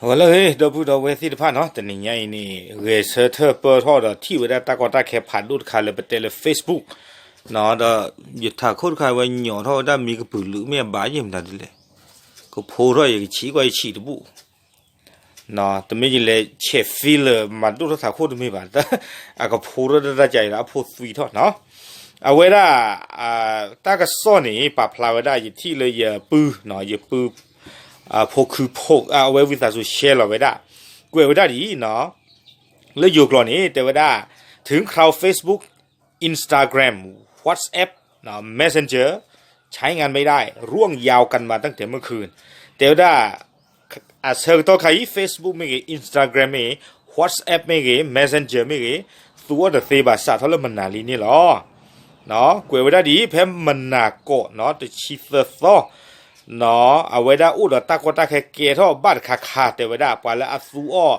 ဂီၤလၢအဂ့ၤ ဒီပုၢ်ဒီဝဲၢ်သ့ၣ်တဖၣ်နီၤ, တနံၤညါအံၤန့ၣ် ဂဲၤဆၢထၢၣ်ပၢၢ်ထီၣ်ဒီးထံၣ်ဝဲဒၣ်တၢ်ကီတၢ်ခဲဖးဒိၣ်တခါလၢပတဲလၢ Facebook နီၤ, ဒီးယထးခိၣ်တခါဝဲညိးထီၣ်ဝဲဒၣ်မံကပုာ်လုာ်မ့ၢ်အဘၣ်ယဲၢ်မတၤဒ်လဲၣ်, ကဖိထီၣ်ယကဆံးကွၢ်ယဆံးတဘူၣ် တမ့ၢ်ယလဲၤဆဲး feel မၤဒိၣ်ထီၣ်ထးခိၣ်တမ့ၢ်ဘၣ်, အကဖိထီၣ်တၢ်တၢ်ကါအံၤဒီး အဖိသွံထီၣ်နီၤ. အဝဲဒၣ် တၢ်ကစီၣ်န့ၣ် ပာ်ဖျါဝဲဒၣ် ယထံၣ်လၢယပုၢ် ယပုၢ် ဖိခု post အဝဲဝံသးစူၤ share လီၤဝဲဒၣ်, ကွဲးဝဲဒၣ်ဒ်အံၤနီၤ, လၢယိၤကျိာ်န့ၣ် တဲဝဲဒၣ် ถึงคราว Facebook Instagram WhatsApp Messenger ใช้งานไม่ได้ ร่วงยาวกันมาตั้งแต่เมื่อคืน တဲဝဲဒၣ် အဆၢကတီၢ်ခါအံၤ Facebook မ့ၢ်ဂ့ၤ Instagram မ့ၢ်ဂ့ၤ WhatsApp မ့ၢ်ဂ့ၤ Messenger မ့ၢ်ဂ့ၤ သူအီၤတသ့ဘၣ် စးထီၣ်လၢမနၤလံန့ၣ်လီၤ. ကွဲးဝဲဒၣ်ဒ်အံၤ ဖဲမနၤကိးနီၤ တဆံသၢသီ အဝဲဒၣ်အိၣ်ဒီးတၢ်ကီတၢ်ခဲကဲထီၣ်ဘၣ်တခါခါ တဲဝဲဒၣ် ပှၤလၢအသူအီၤ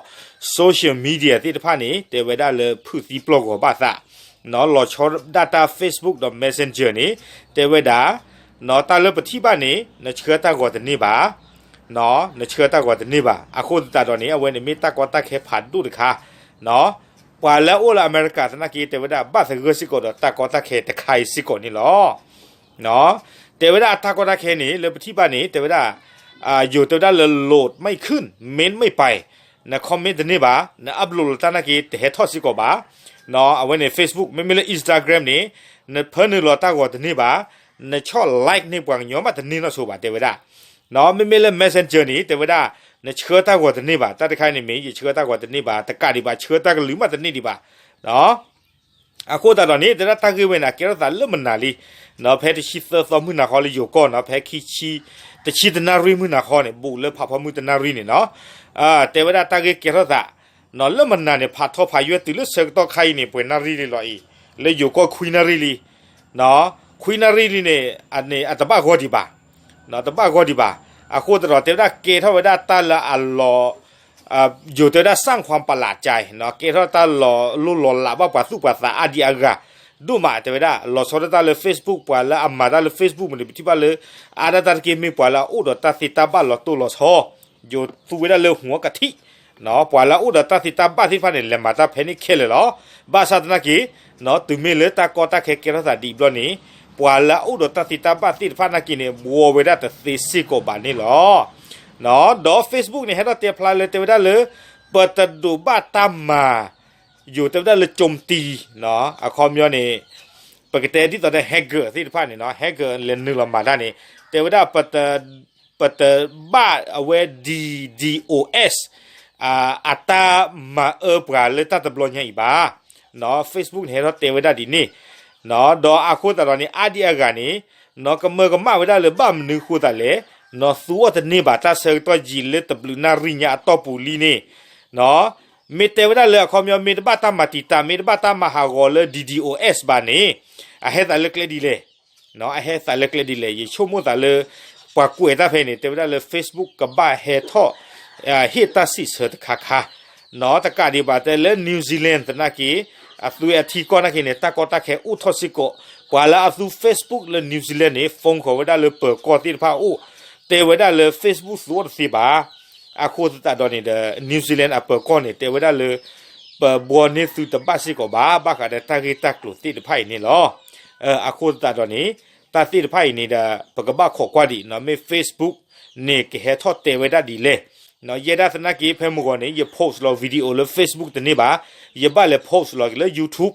social media သ့ၣ်တဖၣ်န့ၣ် တဲဝဲဒၣ်လၢဖုၣ်သံပျီၢ်ဂီၤဘၣ်သး လီၤဆီဒၣ်တၢ် Facebook ဒီး Messenger န့ၣ် တဲဝဲဒၣ် တၢ်လၢပထံၣ်ဘၣ်န့ၣ် နဆှၢတၢ်ဂီၤတန့ၢ်ဘၣ်, နဆှၢတၢ်ဂီၤတန့ၢ်ဘၣ်. အဃိသတးဒီးန့ၣ် အဝဲန့ၣ်မ့ၢ်တၢ်ကီတၢ်ခဲဖးဒိၣ်တခါ ပှၤလၢအအိၣ်လၢအမဲရကၤသနာ်က့ တဲဝဲဒၣ်ဘၣ်သဂၢၢ်စ့ၢ်ကီးဒီးတၢ်ကီတၢ်ခဲတခါအံၤစ့ၢ်ကီးန့ၣ်လီၤ. တဲဝဲဒၣ်အတၢ်ကီတၢ်ခဲန့ၣ် လၢပထံၣ်ဘၣ်န့ၣ် တဲဝဲဒၣ် ယိၤတဲဝဲဒၣ်လၢ load မ့ၢ်ခုၣ် မ့ၢ်မ့ၢ်ပၢၢ် န comment တန့ၢ်ဘၣ်, န upload လီၤတၢ်နာ်က့ တဟဲထီၣ်စ့ၢ်ကီးဘၣ်. အဝဲန့ၣ် Facebook မ့မ့ၢ်လၢ Instagram န့ၣ် နဖၢနုာ်လီၤတၢ်ဂီၤတန့ၢ်ဘၣ်, နဆီၣ် like န့ၢ်ပှၤကညီမးတန့ၢ်နီၢ်ဆိဘၣ် တဲဝဲဒၣ်. မ့မ့ၢ်လၢ Messenger န့ၣ် တဲဝဲဒၣ် နဆှၢတၢ်ဂီၤတန့ၢ်ဘၣ်, တၢ်တခါန့ၣ်မ့ၢ် ယဆှၢတၢ်ဂီၤတန့ၢ်ဘၣ်, တကးဒံးဘၣ် ဆှၢတၢ်ကလုၢ်မးတန့ၢ်ဒံးဘၣ်. အဃိသတးဒီးန့ၣ် တဲဒၣ်တၢ်ဂ့ၢ်ဝဲန့ၣ် အကဲထီၣ်သးလၢမနၤလံ, ဖဲတဆံသၢသီမုၢ်နၤဃီလၢယိၤကီၢ်နီၤ, ဖဲခံဆံ တဆံတနၣ်ရံၣ်မုၢ်နၤဃီန့ၣ် ဘူးလၢဖးဖီမုၢ်တနၣ်ရံၣ်န့ၣ်နီၤ, တဲဝဲဒၣ်တၢ်ဂ့ၢ်ကဲထီၣ်သး လၢမနၤန့ၣ် ဖးထီဖးယွဲၢ်တုၤလၢဆၢကတီၢ်ခါအံၤန့ၣ် ပှဲၤနၣ်ရံၣ်လံလီၤအံၤ, လၢယိၤကီၢ်ခွံနၣ်ရံၣ်လံ, ခွံနၣ်ရံၣ်လံန့ၣ် အန့ၣ် အတဘၣ်ဂီၢ်ဒံးဘၣ်, တဘၣ်ဂီၢ်ဒံးဘၣ်. အဃိသတးဒီး တဲဝဲဒၣ်ကဲထီၣ်ဝဲဒၣ်တၢ်လၢအလီၤ ယိၤတဲဝဲဒၣ် စၣ်ခွါပလးကၠဲ ကဲထီၣ်တၢ်လီၤလိၢ်လီၤလးဘၣ်ပှၤသူၣ်ပှၤသးအါဒံအါဂၤ ဒိၣ်မး တဲဝဲဒၣ် လီၤဆီဒၣ်တၢ်လၢ Facebook ပှၤလၢအမၤတၢ်လၢ Facebook မ့ၢ်န့ၣ် ပထံၣ်ဘၣ်လၢ အါဒၣ်တၢ်တက့ၢ်မ့ၢ်ပှၤလၢအအိၣ်ဒီးတၢ်သ့တၢ်ဘၣ်လီၤတိၢ်လီၤဆီ, ယိၤသူဝဲဒၣ်လၢဟူအကထံၣ် ပှၤလၢအအိၣ်ဒီးတၢ်သ့တၢ်ဘၣ်သ့ၣ်တဖၣ်န့ၣ် လဲၤမၤတၢ်ဖဲန့ၣ်ခဲလၢာ်လီၤ. ဘၣ်ဆၣ်သနာ်က့ တုၤမ့ၢ်လၢတၢ်ကီတၢ်ခဲကဲထီၣ်သးဒ်အံၤဘျီန့ၣ် ပှၤလၢအအိၣ်ဒီးတၢ်သ့တၢ်ဘၣ်သ့ၣ်တဖၣ်နာ်က့န့ၣ် ဘှီဝဲဒၣ်တသ့စ့ၢ်ကီးဘၣ်န့ၣ်လီၤ. ဒီး Facebook န့ၣ် ဟဲထီၣ်တဲဖျါလၢတဲဝဲဒၣ်လၢ ပတဒိးဘၣ်တၢ်မၤ ယိၤတဲဝဲဒၣ်လၢ ကၠိမ်တံ အခီပညီန့ၣ် ပကတဲဒ်သိးဒီး hacker သ့ၣ်တဖၣ်န့ၣ်နီၤ hacker လဲၤနုာ်လီၤမၤတၢ်န့ၣ် တဲဝဲဒၣ် ပတဘၣ်အဝဲ DDoS အတၢ်မၤအၢပှၤလၢတၢ်တဘျီညါအံၤဘၣ်. Facebook န့ၣ် ဟဲထီၣ်တဲဝဲဒၣ်ဒ်န့ၣ် ဒီးအဃိသတးဒီးန့ၣ် အါဒံအါဂၤန့ၣ် ကမၢကမၣ်ဝဲဒၣ်လၢဘၣ်မနုၤဃိသးလဲၣ်, သူအီၤတန့ၢ်ဘၣ်တၢ်ဆၢကတီၢ်ယံာ်လၢတဘျုးနၣ်ရံၣ်ညါအတီၢ်ပူၤလံန့ၣ် မ့ၢ်တဲဝဲဒၣ်လၢအခီပညီ မ့ၢ်တဘၣ်တၢ်မၤတံာ်တာ် မ့ၢ်တဘၣ်တၢ်မၤဟးဂီၤလၢ DDoS ဘၣ်န့ၣ် အဟဲသးလၢကျဲဒ်လဲၣ် အဟဲသးလၢကျဲဒ်လဲၣ်. ယဆိကမိၣ်သးလၢ ပှၤကွဲးတၢ်ဖဲန့ၣ် တဲဝဲဒၣ်လၢ Facebook ကဘၣ်ဟဲထီၣ် ဟ့ၣ်တၢ်စံးဆၢတခါခါ တကးဒံးဘၣ်တဲလၢ New Zealand သနာ်က့ အသွံၣ်အထံကီၢ်နာ်က့န့ၣ် တၢ်ကီတၢ်ခဲအိၣ်ထီၣ်စ့ၢ်ကီး, ပှၤလၢအသူ Facebook လၢ New Zealand န့ၣ် phone ဃီၤဝဲဒၣ်လၢပၢၤကီၢ်သ့ၣ်တဖၣ်အအိၣ်, တဲဝဲဒၣ်လၢ Facebook သူအီၤတသ့ဘၣ်. အဃိသတးဒီးန့ၣ်ဒီး New Zealand အပၢၤကီၢ်န့ၣ် တဲဝဲဒၣ်လၢ ပဘှီန့ၢ်သုတဘၣ်စ့ၢ်ကီးဘၣ်, ဘၣ်ဃးဒီးတၢ်ဂ့ၢ်တၢ်ကျိၤသ့ၣ်တဖၣ်အံၤန့ၣ်လီၤ. အဃိသတးဒီးန့ၣ် တၢ်သ့ၣ်တဖၣ်အံၤန့ၣ်ဒီး ပကဘၣ်ခိးကွၢ်ဒံး မ့ၢ် Facebook န့ၣ် ကဟဲထီၣ်တဲဝဲဒၣ်ဒ်လဲၣ်. ယဲဒၣ်သနာ်က့ ဖဲမုၢ်ဂီၤန့ၣ် ယ post လီၤ video လၢ Facebook တန့ၢ်ဘၣ်, ယဘၣ်လဲၤ post လီၤက့ၤလၢ YouTube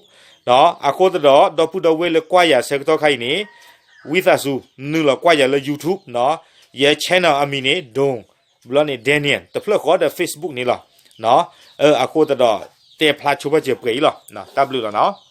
အဃိသတးဒီး ဒီပုၢ်ဒီဝဲၢ်လၢကွၢ်ယၤဆၢကတီၢ်ခါအံၤန့ၣ် ဝံသးစူၤ နုာ်လီၤကွၢ်ယၤလၢ YouTube ယ channel အမံၤန့ၣ် ဒိၣ် ဘျီန့ၣ် Daniel တဖျၢၣ်ဃီဒီး Facebook န့ၣ်လီၤ. အဃိသတးဒီး တဲဖျါဆိပာ်စၢၤပှဲၤအံၤလီၤ. တၢ်ဘျုးလီၤနီၤ.